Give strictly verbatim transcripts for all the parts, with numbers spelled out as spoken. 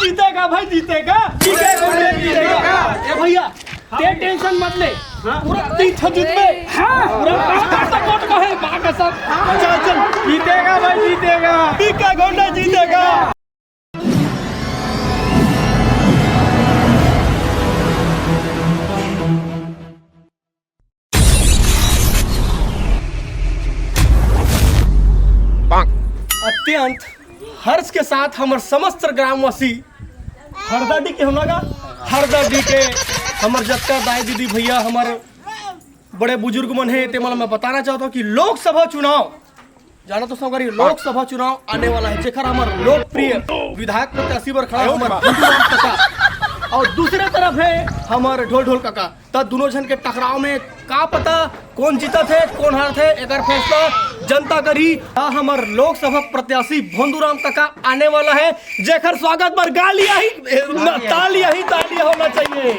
जीतेगा भाई, जीतेगा। जीतेगा, जीतेगा। ए भैया, ते टेंशन मत ले। पूरा तीन ठो जीतबे। हाँ। पूरा पाँच सौ वोट का है, बाघ का सब। चल, चल। जीतेगा भाई, जीतेगा। पीका गोंडा जीतेगा। अत्यंत हर्ष के साथ हमर समस्त ग्रामवासी, हरदा डी के हम लगा, हरदा डी के हमर जतका दाई दीदी भैया, हमर बड़े बुजुर्ग मन हे, ते मन ल मैं बताना चाहत हूँ कि लोकसभा चुनाव, जाना तो संगवारी, लोकसभा चुनाव आने वाला है, जेकर हमर लोकप्रिय विधायक प्रत्याशी बर खड़ा हमर भोंदू राम कका, और दूसरे तरफ है हमर ढोल ढोल कका। त दोनों झन के टकराव में का पता कोन जीतत हे, कोन हारत हे, एकर फैसला जनता करही। त हमर लोकसभा प्रत्याशी भोंदू राम कका आने वाला है, जेकर स्वागत बर गालियां ही, तालियां ही तालियां होना चाहिए।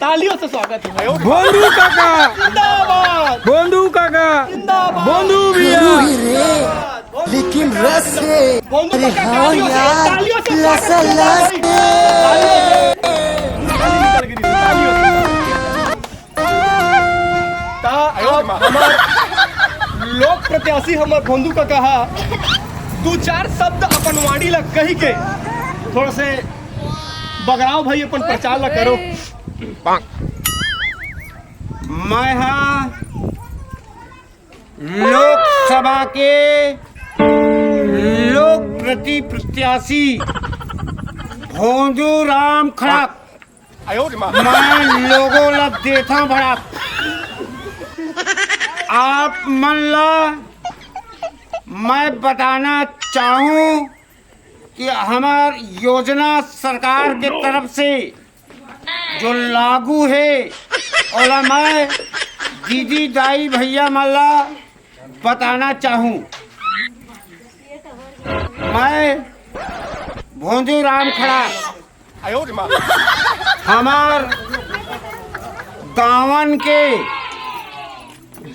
तालियों से स्वागत है। भोंदू काका। जिंदाबाद। भोंदू काका। जिंदाबाद। भोंदू भैया। भोंदू भैया। लेकिन रस है। भोंदू अरे काका, हाँ तालियों से, यार, तालियों से स्वागत लसा किया जाए। लस है। त अब हमर लोक प्रत्याशी हमर भोंदू काका ह दू चार शब्द अपन वाणी ला कही के थोड़ा से बगराव भाई अपन प्रचार ला करो। मैं हा लोकसभा के लोक प्रति प्रत्याशी भोंदू राम खड़क, मैं लोगों ला देथा भड़क। आप मन ला मैं बताना चाहूं कि हमार योजना सरकार के तरफ से जो लागू हे, ओला मैं दीदी, दाई, भैया मन ला बताना चाहूं। मैं भोंदू राम खड़ा, हमार गांवन के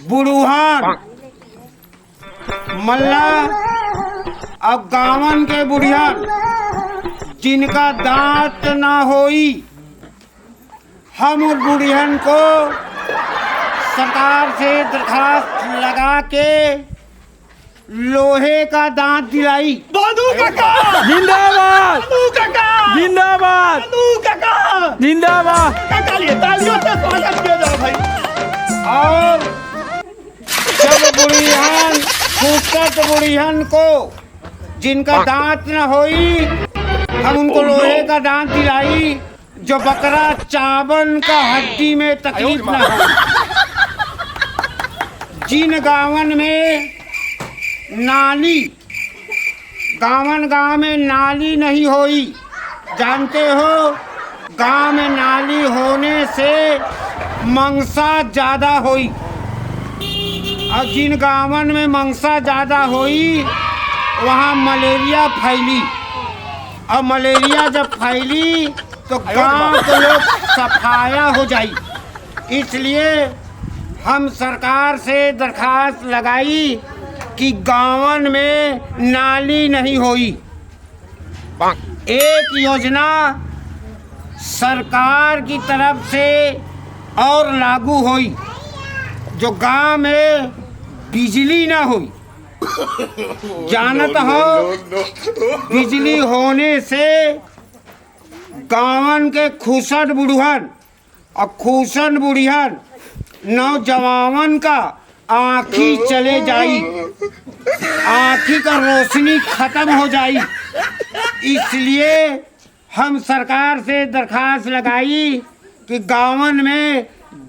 बुढ़ुहान मल्ला, अब गांवन के बुढ़िया जिनका दांत ना होई, हम उन बुढ़ियन को सरकार से दरखास्त लगा के लोहे का दांत दिलाई। भोंदू काका। जिंदाबाद। भोंदू काका। जिंदाबाद। भोंदू काका। जिंदाबाद। तालियों, तालियों से स्वागत किया जाए भाई। और जब बुढ़ियन, फुटत बुढ़ियन को जिनका दांत न होई, हम उनको लोहे का दांत दिलाई, जो बकरा चाबन का हड्डी में तकलीफ ना हो। जिन गांवन में नाली, गांवन गांव में नाली नहीं होई, जानते हो, गांव में नाली होने से मंसा ज्यादा होई, और जिन गांवन में मंसा ज्यादा होई, वहां मलेरिया फैली, और मलेरिया जब फैली तो गांव के लोग सफाया हो जाई। इसलिए हम सरकार से दरखास्त लगाई कि गांवन में नाली नहीं होई। एक योजना सरकार की तरफ से और लागू होई, जो गांव में बिजली ना होई। जानत हो, बिजली होने से गांवन के खुसट बुढ़वन और खुसन बुढ़ियन नौजवान का आंखी चले जाई, आंखी का रोशनी खत्म हो जाई। इसलिए हम सरकार से दरखास्त लगाई कि गांवन में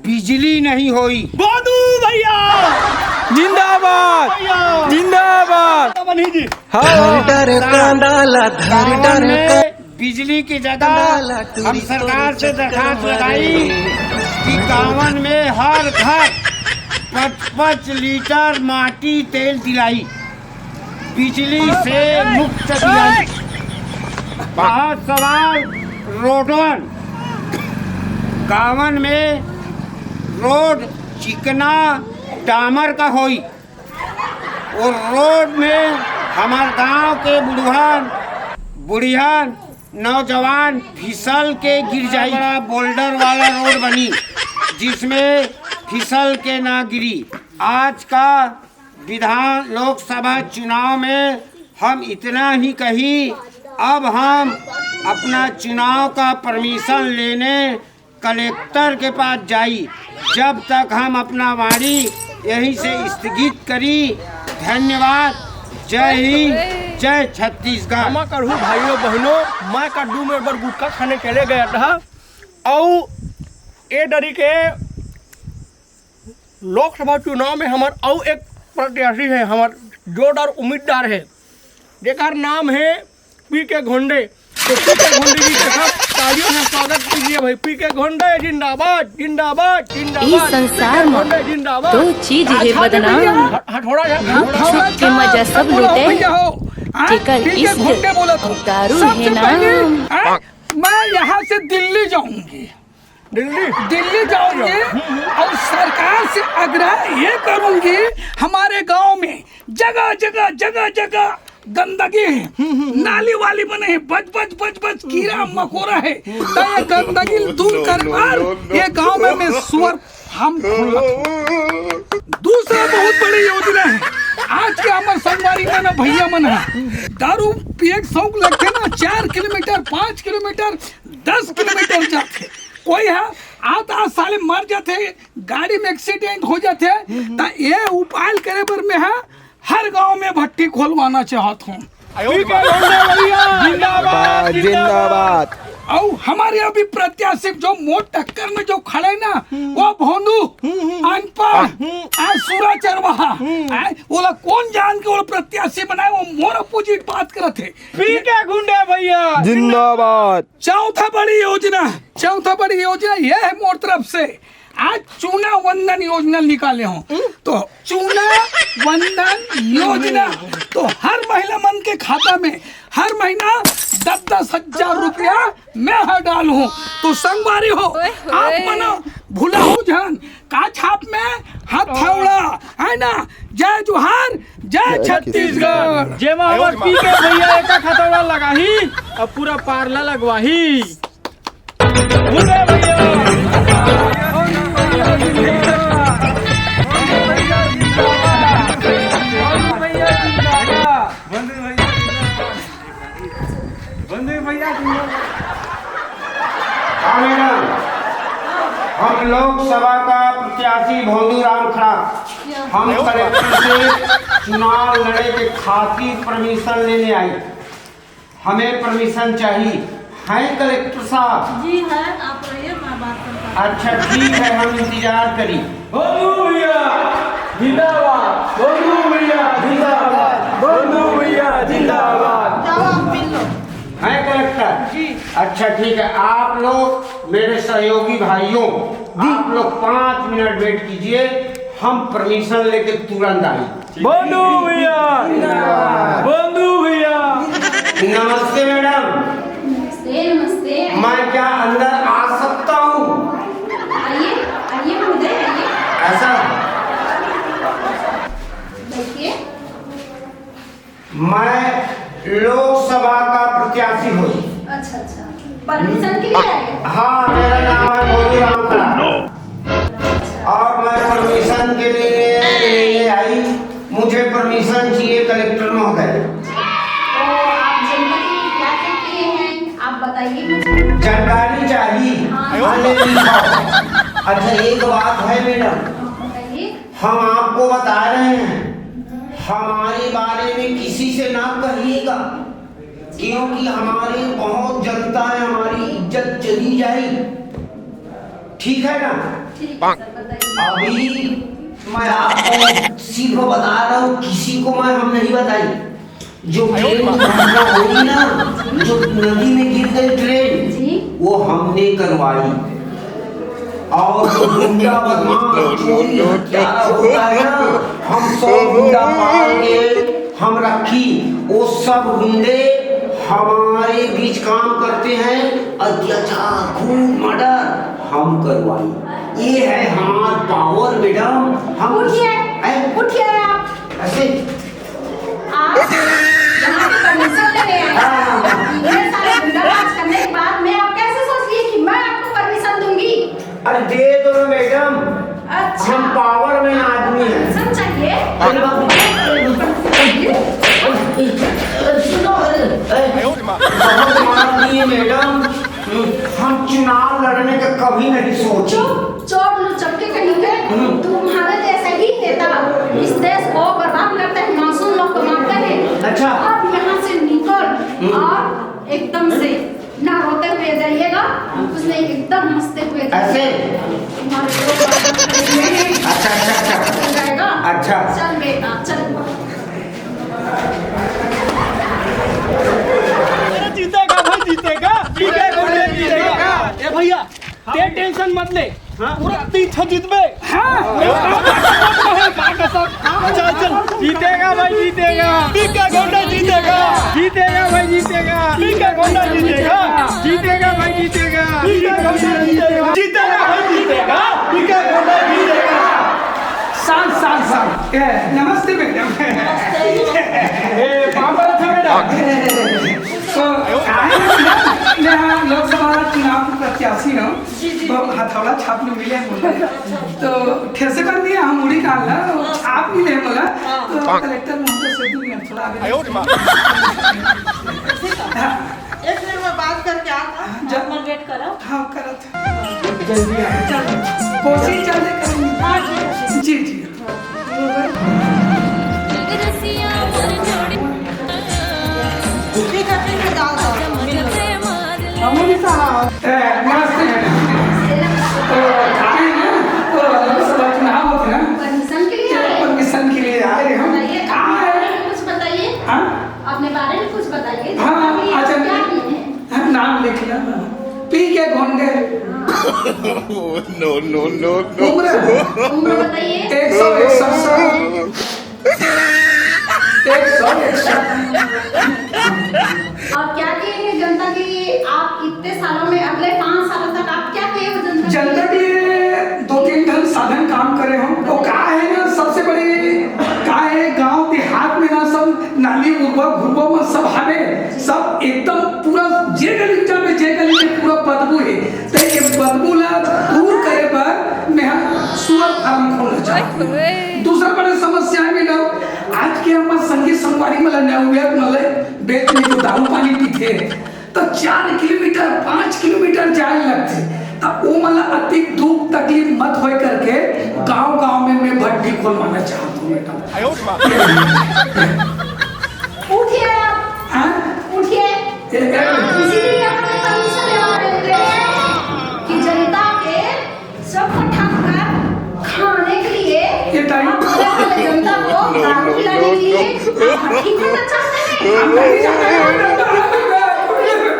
बिजली नहीं होई। भोंदू भैया जिंदाबाद। भैया जिंदाबाद। बनी जी। हाँ। धर कांदा ला, धर गांवन में बिजली की जगह हम सरकार से दरखास्त लगाई कि गांवन में हर घर पाँच पाँच लीटर माटी तेल दिलाई, बिजली से मुक्त दिलाई। बहुत सवाल रोडवन, गांवन में रोड चिकना डामर का होई। वो रोड में हमार गांव के बुढ़वन बुढ़िया नौजवान फिसल के गिर जाई। बड़ा बोल्डर वाला रोड बनी, जिसमें फिसल के ना गिरी। आज का विधान लोकसभा चुनाव में हम इतना ही कही, अब हम अपना चुनाव का परमिशन लेने कलेक्टर के पास जाई। जब तक हम अपना वाणी यहीं से स्थगित करी। धन्यवाद। जय हिंद, जय छत्तीसगढ़। क्षमा करहू भाइयों बहनों, मैं कद्दू में बर गुटखा खाने चले गया था, अउ ए डरी के लोकसभा चुनाव में हमर अउ एक प्रत्याशी है, हमर जोरदार उम्मीदवार है, जेकर नाम है पी के घोंडे। तो पी के घोंडे जी के साथ तालियों से स्वागत कीजिए भाई। पी के घोंडे जिंदाबाद, जिंदाबाद, जिंदाबाद। इस संसार में घोंडे जिंदाबाद। दो चीज है बदनाम। हट-, हटोड़ा है, हटोड़ा। सुख के मजा सब लूटे, जेकर इश्क दारू है नाम। मैं यहाँ से दिल्ली जाऊंगी, दिल्ली? दिल्ली जाऊंगी और सरकार से आग्रह ये करूंगी, हमारे गांव में जगह जगह, जगह जगह गंदगी है, नाली वाली बने है, बज बज बज बज कीड़ा मकोड़ा है, तो ये गंदगी दूर कर कर ये गांव में मैं सुअर फार्म खोलना। दूसरा बहुत बड़ी योजना है, आज के हमर संगवारी मन, भैया मन है, दारू पिए के शौक लगथे ना, चार किलोमीटर, पाँच किलोमीटर, दस किलोमीटर जाथे। कोई ह आत आत साले मर जाथे, गाड़ी में एक्सीडेंट हो जाथे, त ये उपाय करे बर मैं ह हर गांव में भट्टी खोलवाना चाहत हूँ। जिंदाबाद, जिंदाबाद। अउ हमारे अभी प्रत्याशी जो मोर टक्कर में जो खड़े ना, वो भोंदू, अनपढ़, आ, सूरा चरवाहा, आ, ओला कौन जान के ओला प्रत्याशी बनाए, वो मोर अपोजिट बात करत हे। पी के घोंडे भैया। जिंदाबाद। चौथा बड़ी योजना, चौथा बड़ी योजना ये है मोर तरफ से, आज चूना वंदन योजना निकाले हों। तो चूना वंदन योजना, तो हर महिला मन के खाता में हर महीना दस दस हजार रुपया मैं ह डालहूँ। तो संगवारी हो, आप मन भुलाहू झन, का छाप में हथौड़ा, है ना? जय जोहार, जय छत्तीसगढ़। जेमा हमर पी के भैया एका हथौड़ा लगाही, अब पूरा पारला लगवाही। भूले भैया। बंधु भैया। हाँ मैडम, हम लोकसभा का प्रत्याशी भोंदू राम खड़ा, हम कलेक्टर से चुनाव लड़े के खातिर परमिशन लेने आई। हमें परमिशन चाहिए। हैं कलेक्टर साहब? जी हैं, आप रहिए, मैं बात करता हूँ। अच्छा ठीक है, हम इंतजार करी। भोंदू भैया जिंदाबाद, भोंदू भैया जिंदाबाद, भोंदू भैया जिंदाबाद। जाओ, आप मिल लो। हैं कलेक्टर? जी। अच्छा ठीक है, आप लोग मेरे सहयोगी भाइयों, आप लोग पाँच मिनट वेट कीजिए, हम परमिशन लेके तुरंत आएंगे। भोंदू भैया, भोंदू भैया। नमस्ते मैडम। नमस्ते, नमस्ते। मैं क्या अंदर आ सकता हूँ? आइए, आइए महोदय, आइए। ऐसा? बैठिए। मैं लोकसभा का प्रत्याशी हूँ। अच्छा, अच्छा। परमिशन के लिए आए? हाँ, मेरा नाम है भोलू राम खड़ा। अच्छा। और मैं परमिशन के लिए लेने आई। मुझे परमिशन चाहिए कलेक्टर महोदय। तो आप जनता के लिए क्या क्या किए हैं, आप बताइए मुझे। जानकारी चाहिए। हाँ। हाँ, ले लिखाओ। अच्छा, एक बात है मैडम, हाँ, बताइए। हम आपको बता रहे हैं, हमारे बारे में किसी से ना कहिएगा, क्योंकि हमारे बहुत जनता है, हमारी इज्जत चली जाएगी। ठीक है ना? ठीक है सर, बताइए। अभी मैं आपको सिर्फ बता रहा हूँ, किसी को मैं हम नहीं बताई। जो मेन दुर्घटना होगी ना, जो नदी में गिर गई ट्रेन, जी। वो हमने करवाई। और जो गुंडा बदमाश चोरी हत्यारा होता है ना, हम सौ गुंडा पाल के हम रखी, वो सब गुंडे हमारे बीच काम करते हैं, अत्याचार, खून, मर्डर हम करवाई। ये है हमार पावर मैडम। हम उठिए, हैं? उठिए आप। ऐसे? आप यहाँ पे परमिशन लेने आए हैं। हाँ, हाँ, हाँ। पावरमैन आदमी है। पेंशन चाहिए? अरे बाप रे। सुनो, अरे, अरे, बहुत मार दिए मैडम। हम चुनाव लड़ने का कभी नहीं सोचे। चुप, चोर लुचक्के कहीं के। हम्म। तुम्हारे जैसे ही नेता इस देश को बर्बाद करते हैं, मासूम लोग को मारते हैं। अच्छा। अब यहाँ से निकल हम्म। और एकदम से ना रोते हुए जाइएगा, कुछ नहीं, एकदम हंसते हुए ऐसे? जाइएगा। तुम्हारे लोग बात करते हैं। अच्छा, अच्छा, अच्छा। हो जाएगा। अच्छा। चल बेटा, चल। जीतेगा भाई, जीतेगा। जीतेगा, जीतेगा। ए भैया, ते टेंशन मत ले। हाँ। पूरा तीन ठो जीतबे। हाँ। चल, चल। जीतेगा भाई, जीतेगा। पीके गोंडा जीतेगा। जीतेगा भाई, जीतेगा। पीके गोंडा जीतेगा। जीतेगा भाई, जीतेगा। पीके गोंडा जीतेगा। जीतेगा भाई, जीतेगा। पीके गोंडा जीतेगा। शांत, शांत, शांत। ए, नमस्ते मैडम। ए, पाँव पड़त हँव मैडम। तो आए हैं ना, यहाँ लोकसभा चुनाव के प्रत्याशी हँव। जी, जी, तो जी। हथौड़ा छाप में मिले हैं मुझे। अच्छा, अच्छा। तो ठेसे कर दिया हम उड़ी काल ना, वो हाँ। छाप मिले हैं बोला, हाँ। तो कलेक्टर महोदय से दूर में थोड़ा आगे। आयो रे माँ। हाँ। एक मिनट में बात करके आता हूँ, हाँ, जा- आप मन वेट करो। हाँ, करत। जल्दी आ। चलो। कोशिश जल्दी करूँगी। हाँ, जी, जी। जी, जी। ठीक है, ठीक है, जाओ, जाओ, मिलो। अमूली साहब। ए, नमस्ते मैडम। तो आए हैं, तो लोकसभा चुनाव होते हैं। परमिशन के लिए ये आए? परमिशन के लिए आए हम। बताइए, कहाँ है? कुछ बताइए। हाँ? अपने बारे में कुछ बताइए। हाँ, अभी अच्छा, क्या किए हैं? हाँ, नाम लिख लेना। पीके गोंडे। नो, नो, नो, नो। उम्र? उम्र बताइए। एक सौ इकसठ साल। एक सौ इकसठ। और क्या किए हैं जनता के लिए? आप इतने सालों में, अगले पाँच सालों तक आप क्या किए हो जनता के लिए? जनता के लिए दो तीन ठन साधन काम करे हँव। वो का है ना, सबसे बड़ी का है, गांव देहात में ना सब नाली उरवा घुरवा में सब हवे, सब एकदम पूरा जे गली जाबे, जे गली में पूरा बदबू है। तो ये बदबू ला दूर करे बर मैं सुअर फार्म खोलना चाहत हँव। दूसरा बड़ा समस्या है मैडम, आज के हमार संगी संगवारी मन ला, नवयुवक मन ला बेच में तो दारू पानी पीथे, तो चार किलोमीटर, पाँच किलोमीटर जाए लगथे। त ओ मन ला अतिक दुख तकलीफ मत होय करके गांव-गांव में मैं भट्टी खोलवाना चाहत हूँ मैडम। उठिए आप। हाँ? उठिए। ये क्या? इसीलिए यहाँ पे परमिशन लेवा रहे थे कि जनता के सबको ठग कर खाने के लिए ये टाइम आप बड़े बड़े जनता को दारू पिलाने के लिए आप भट्टी खोलना चाहते हैं? हम नहीं चाहते।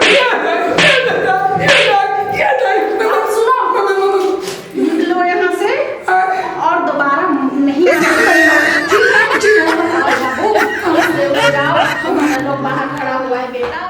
ये टाइम, ये टाइम। आप सुनो, निकलो यहाँ से और दोबारा नहीं आना। ठीक है? और बाबू, यहाँ से उठ जाओ, हमारा लोग बाहर खड़ा हुआ है बेटा।